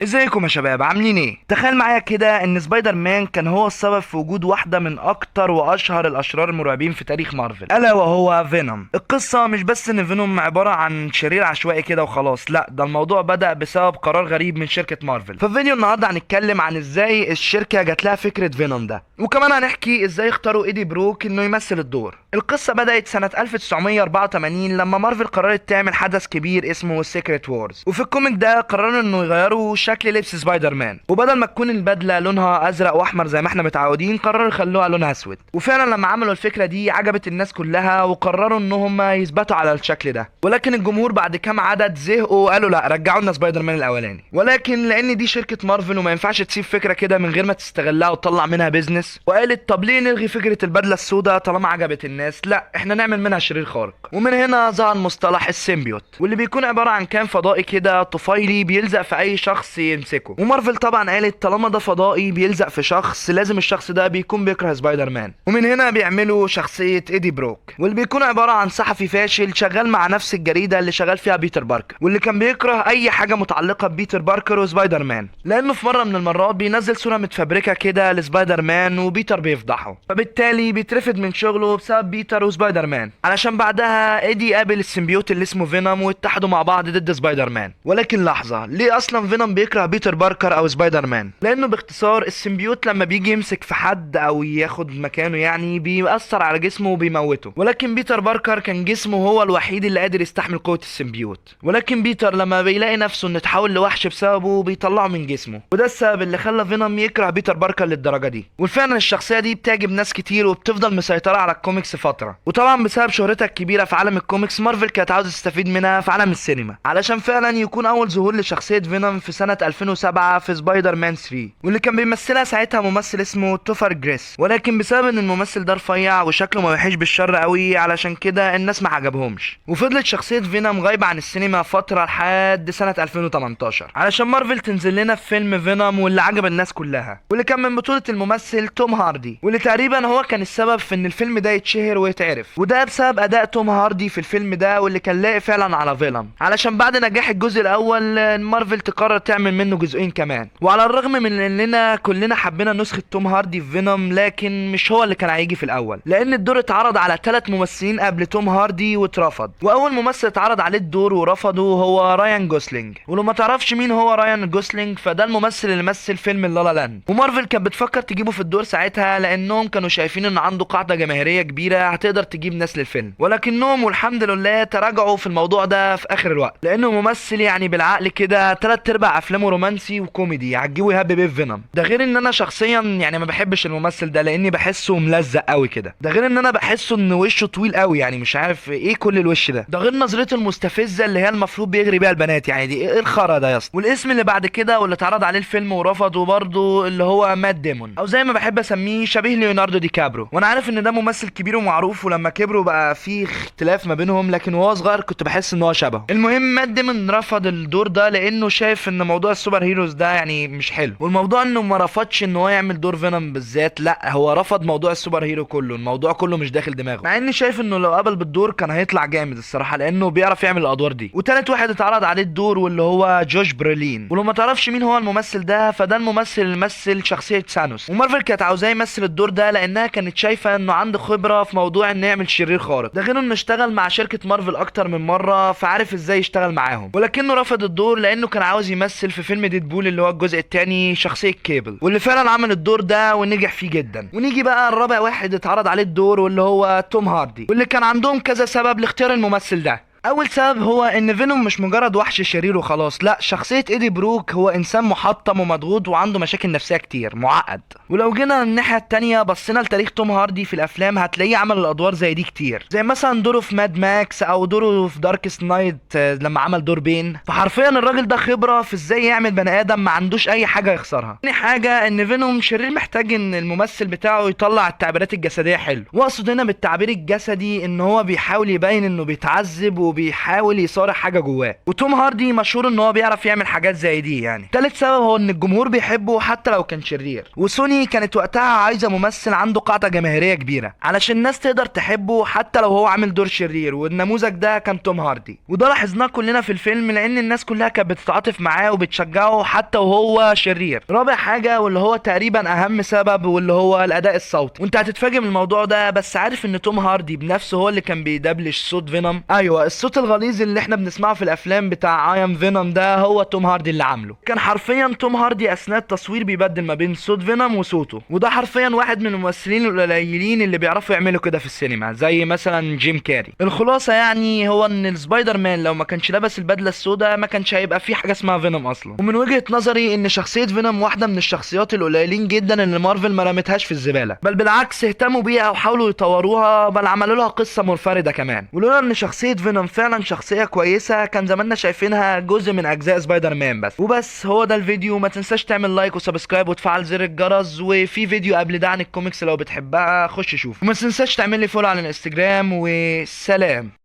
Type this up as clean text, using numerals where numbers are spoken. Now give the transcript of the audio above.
ازيكم يا شباب، عاملين ايه؟ تخيل معايا كده ان سبايدر مان كان هو السبب في وجود واحدة من اكتر واشهر الاشرار المرعبين في تاريخ مارفل، الا وهو فينوم. القصة مش بس ان فينوم عبارة عن شرير عشوائي كده وخلاص، لا ده الموضوع بدأ بسبب قرار غريب من شركة مارفل. في فيديو النهارده هنتكلم عن ازاي الشركة جات لها فكرة فينوم ده، وكمان هنحكي ازاي اختاروا ايدي بروك انه يمثل الدور. القصة بدأت سنة 1984 لما مارفل قررت تعمل حدث كبير اسمه Secret Wars، وفي ال comic ده قرروا انه يغيروا شكل لبس سبايدر مان، وبدل ما تكون البدلة لونها ازرق واحمر زي ما احنا متعودين قرروا يخلوها لونها اسود. وفعلا لما عملوا الفكرة دي عجبت الناس كلها وقرروا ان هم يثبتوا على الشكل ده، ولكن الجمهور بعد كام عدد زهقوا وقالوا لا، رجعوا لنا سبايدر مان الاولاني. ولكن لان دي شركة مارفل وما ينفعش تسيب فكرة كده من غير ما تستغلها وتطلع منها business، وقالت طب ليه نلغي فكرة البدلة السوداء طالما عجبت الناس، لا احنا نعمل منها شرير خارق. ومن هنا ظهر مصطلح ال symbiote، واللي بيكون عبارة عن كائن فضائي كده طفيلي بيلزق في اي شخص يمسكه. ومارفل طبعا قالت طالما ده فضائي بيلزق في شخص لازم الشخص ده بيكون بيكره سبايدر مان. ومن هنا بيعملوا شخصية ايدي بروك، واللي بيكون عبارة عن صحفي فاشل شغال مع نفس الجريدة اللي شغال فيها بيتر باركر، واللي كان بيكره اي حاجة متعلقه ببيتر باركر وسبايدر مان، لانه في مرة من المرات بينزل صوره متفبركه كده لسبايدر مان وبيتر بيفضحه، فبالتالي بيترفد من شغله بسبب بيتر وسبايدر مان. علشان بعدها ايدي يقابل ال symbiote اللي اسمه فينوم واتحدوا مع بعض ضد سبايدر مان. ولكن لحظة، ليه اصلا فينوم بيكره بيتر باركر او سبايدر مان؟ لانه باختصار ال symbiote لما بيجي يمسك في حد او ياخد مكانه يعني بيأثر على جسمه وبيموته، ولكن بيتر باركر كان جسمه هو الوحيد اللي قادر يستحمل قوة ال symbiote. ولكن بيتر لما بيلاقي نفسه انه اتحول لوحش بسببه بيطلعه من جسمه، وده السبب اللي خلى فينوم يكره بيتر باركر للدرجة دي. وفعلا الشخصية دي بتعجب ناس كتير وبتفضل مسيطرة على الكوميكس فترة، وطبعا بسبب شهرتها الكبيرة في عالم الكوميكس مارفل كانت عاوزة تستفيد منها في عالم السينما، علشان فعلا يكون اول ظهور لشخصية فينوم في سنة 2007 في سبايدر مان 3، واللي كان بيمثلها ساعتها ممثل اسمه توفر جريس. ولكن بسبب ان الممثل ده رفيع وشكله ما يوحيش بالشر قوي علشان كده الناس ما عجبهمش، وفضلت شخصية فينوم غايبة عن السينما فترة لحد سنة 2018 علشان مارفل تنزل لنا في فيلم فينوم واللي عجب الناس كلها، واللي كان من بطولة الممثل توم هاردي، واللي تقريبا هو كان السبب في ان الفيلم ده يتشهر ويتعرف، وده بسبب اداء توم هاردي في الفيلم ده واللي كان لايق فعلا على فينوم. علشان بعد نجاح الجزء الاول مارفل تقرر تعمل منه جزئين كمان، وعلى الرغم من اننا كلنا حبينا نسخة توم هاردي في فينوم لكن مش هو اللي كان هيجي في الاول، لان الدور اتعرض على 3 ممثلين قبل توم هاردي واترفض، واول ممثل اتعرض عليه الدور ورفضه هو رايان جوسلينج. ولو ما تعرفش مين هو رايان جوسلينج فده الممثل اللي مثل فيلم لا لا لاند، ومارفل كانت بتفكر تجيبه في الدور ساعتها لانهم كانوا شايفين ان عنده قاعدة جماهيرية كبيرة هتقدر تجيب ناس للفيلم، ولكنهم والحمد لله تراجعوا في الموضوع ده في اخر الوقت، لانه ممثل يعني بالعقل كده 3/4 افلامه رومانسي وكوميدي عجبه يهبب بيه فينوم. ده غير ان انا شخصيا يعني ما بحبش الممثل ده لاني بحسه ملزق قوي كده، ده غير ان انا بحسه ان وشه طويل قوي يعني مش عارف ايه كل الوش ده، ده غير نظرته المستفزه اللي هي المفروض بيغري بيها البنات، يعني دي ايه الخرا ده يا اسطى. والاسم اللي بعد كده واللي اتعرض عليه الفيلم ورفضه برضه اللي هو مات ديمون، او زي ما بحب اسميه شبيه ليوناردو دي كابرو، وانا عارف ان ده ممثل كبير ومعروف ولما كبروا بقى في اختلاف ما بينهم، لكن وهو صغير كنت بحس ان هو شبهه. المهم مات ديمون رفض الدور ده لانه شايف ان موضوع ال super heroes ده يعني مش حلو، والموضوع انه ما رفضش ان هو يعمل دور فينوم بالذات، لا هو رفض موضوع ال super hero كله، الموضوع كله مش داخل دماغه، مع اني شايف انه لو قبل بالدور كان هيطلع جامد الصراحة لانه بيعرف يعمل الادوار دي. وتالت واحد اتعرض عليه الدور واللي هو جوش برولين، ولو ما تعرفش مين هو الممثل ده فده الممثل اللي مثل شخصية ثانوس، ومارفل كانت عاوزاه يمثل الدور ده لانها كانت شايفه انه عنده خبره في موضوع انه يعمل شرير خارق، ده غير انه اشتغل مع شركة مارفل اكتر من مرة فعارف ازاي يشتغل معاهم، ولكنه رفض الدور لانه كان عاوز يمثل في فيلم ديدبول اللي هو الجزء الثاني شخصية كيبل، واللي فعلا عمل الدور ده ونجح فيه جدا. ونيجي بقى الرابع واحد اتعرض عليه الدور واللي هو توم هاردي، واللي كان عندهم كذا سبب لاختيار الممثل ده. اول سبب هو ان فينوم مش مجرد وحش شرير وخلاص، لا شخصية ايدي بروك هو انسان محطم ومضغوط وعنده مشاكل نفسية كتير، معقد. ولو جينا الناحية التانية بصينا لتاريخ توم هاردي في الافلام هتلاقيه عمل الادوار زي دي كتير، زي مثلا دوره في ماد ماكس او دوره في Darkest Knight لما عمل دور بين، فحرفيا الراجل ده خبرة في ازاي يعمل بني ادم ما عندوش اي حاجة يخسرها. تاني حاجة ان فينوم شرير محتاج ان الممثل بتاعه يطلع التعبيرات الجسدية حلو، واقصد هنا بالتعبير الجسدي ان هو بيحاول يبين انه بيتعذب وبيحاول يصارع حاجة جواه، وتوم هاردي مشهور ان هو بيعرف يعمل حاجات زي دي يعني. تالت سبب هو ان الجمهور بيحبه حتى لو كان شرير، وسوني كانت وقتها عايزه ممثل عنده قاعدة جماهيرية كبيرة علشان الناس تقدر تحبه حتى لو هو عامل دور شرير، والنموذج ده كان توم هاردي، وده لاحظناه كلنا في الفيلم لان الناس كلها كانت بتتعاطف معاه وبتشجعه حتى وهو شرير. رابع حاجة واللي هو تقريبا اهم سبب واللي هو الاداء الصوتي، وانت هتتفاجئ من الموضوع ده، بس عارف ان توم هاردي بنفسه هو اللي كان بيدبلج صوت فينوم؟ ايوه، الصوت الغليظ اللي احنا بنسمعه في الافلام بتاع I am Venom ده هو توم هاردي اللي عامله. كان حرفيا توم هاردي اثناء التصوير بيبدل ما بين صوت فينوم وصوته، وده حرفيا واحد من الممثلين القليلين اللي بيعرفوا يعملوا كده في السينما، زي مثلا جيم كاري. الخلاصة يعني هو ان السبايدر مان لو ما كانش لابس البدلة السوداء ما كانش هيبقى في حاجة اسمها فينوم اصلا. ومن وجهه نظري ان شخصية فينوم واحدة من الشخصيات القليلين جدا اللي مارفل ما رمتهاش في الزبالة، بل بالعكس اهتموا بيها وحاولوا يطوروها، بل عملوا لها قصة منفردة كمان. ولولا ان شخصية فينوم فعلا شخصية كويسة كان زماننا شايفينها جزء من اجزاء سبايدر مان بس. وبس هو ده الفيديو، ما تنساش تعمل like و subscribe وتفعل زر الجرس، وفي فيديو قبل ده عن الكوميكس لو بتحبها خش شوف، وما تنساش تعمل لي follow على الانستجرام، وسلام.